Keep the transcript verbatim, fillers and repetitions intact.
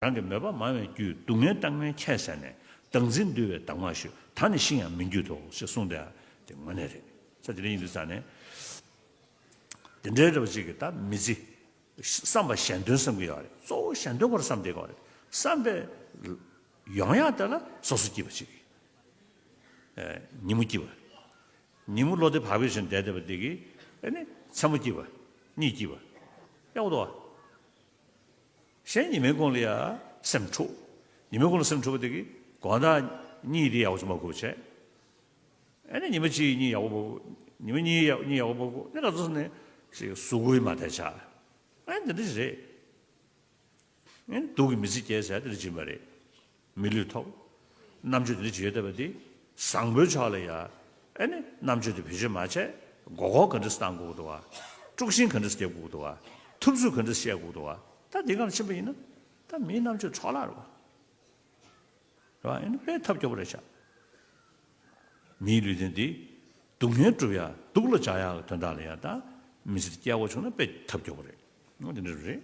རང་གི་མོས་པ་མང་བའི་རྒྱུས། སྡུག་བསྔལ་བཏང་བས་ཁྱད་བསད་ནས། བདག་འཛིན་འདུལ་བའི་གདམས་ངག་ཞུས། ད་ནི་ཤི་ཡང་མི་འགྱུར་ཏོ་ཞེས་གསུངས་ཏེ། དེ་དངོས་གནས་རེད། ས་དེ་འདྲ་ཡིན་དུས་ཙང་ནས། དེ་འདྲའི་འདྲ་བ་ཅིག་གིས་ད་མི་ཚེ། བསམ་པ་གཞན་དོན་བསམ་གྱི་ཡོད་རེད། གཙོ་བོ་གཞན་དོན་སྐོར་བསམ་བསྡད་ཀྱི་ཡོད་རེད། བསམ་པའི་ཡོང་ཡག་དེ་ལ་སོ་སོ་སྐྱིད་པ་ཅིག་ཉིན་མོ་སྐྱིད་པ། ཉིན་མོ་བློ་བདེ་བག་ཕེབས་བྱས་བསྡད་བསྡད་པ་དེ་གིས་ཨ་ནི་མཚན་མོ་སྐྱིད་པ། གཉིད་སྐྱིད་པ། ཡག་པོ་འདུག་བ། གཞན་ཉི་མའི་གུང་ལ་ཡ་སེམས་འཁྲུག་ཉི་མའི་གུང་ལ་སེམས་འཁྲུག་པ་དེ་གིས་དགོང་དག་གཉིད་དེ་ཡག་པོ་ཅིག་མ་ཁུག་བྱས། ཨ་ནི་ཉི་མ་གཅིག་གཉིད་ཡག་པོ་མ་ཁུག་ཉི་མ་གཉིས་ཡག་གཉིད་ཡག་པོ་མ་ཁུག་ཨ་ནི་ག་ཚོད་ནས་ཞིག་གཟུགས་པོ་མ་བདེ་ཆགས། ཨ་ནི་འདི་འདྲ་ཞིག་རེད། ཨ་ནི་སྡུག་གི་མི་ཚེ་སྐྱེལ་ཟེར་དེ་འདྲ་ཅིག་ཡིན་པ་རེད། མི་ལུས་ཐོབ། རྣམ་དཔྱོད་དེ་འདྲ་ཅིག་ཡོད་བསྡད་པ་དེ། བཟང་པོའི་ཕྱོགས་ལ་ཡ། ཨ་ནི་རྣམ་དཔྱོད་དེ་བེད་སྤྱོད་མ་བྱས། མགོ་སྐོར་ག་འདྲ་བཏང་དགོས་འདུག་བ། དཀྲུག་ཤིང་ག་འདྲ་རྒྱག་དགོས་འདུག་བ། ཐུབ་ཚོད་ག་འདྲ་བཤད་དགོས་འདུག་བ། ད་འདི་སྒང་ལ་ཕྱིན་པ་ཡིན་ན། ད་མིའི་རྣམ་དཔྱོད་འཕྲོ་བརླག་རེད་བ། རེད་བ། ཨ་ནི་དཔེ་ཐབས་སྐྱོ་པོ་རེད་ཤག་མིའི་ལུས་རྟེན་འདི་སྡུག་བསྔལ་སྒྲུབ་ཡ། སྡུག་ལ་སྦྱར་ཡ་གི་དོན་དག་ལ་ཡ། ད་མི་ཚེ་སྐྱེལ་དགོས་བྱུང་ན་དཔེ་ཐབས་སྐྱོ་པོ་རེད། འོ་དེ་འདྲ་རེད།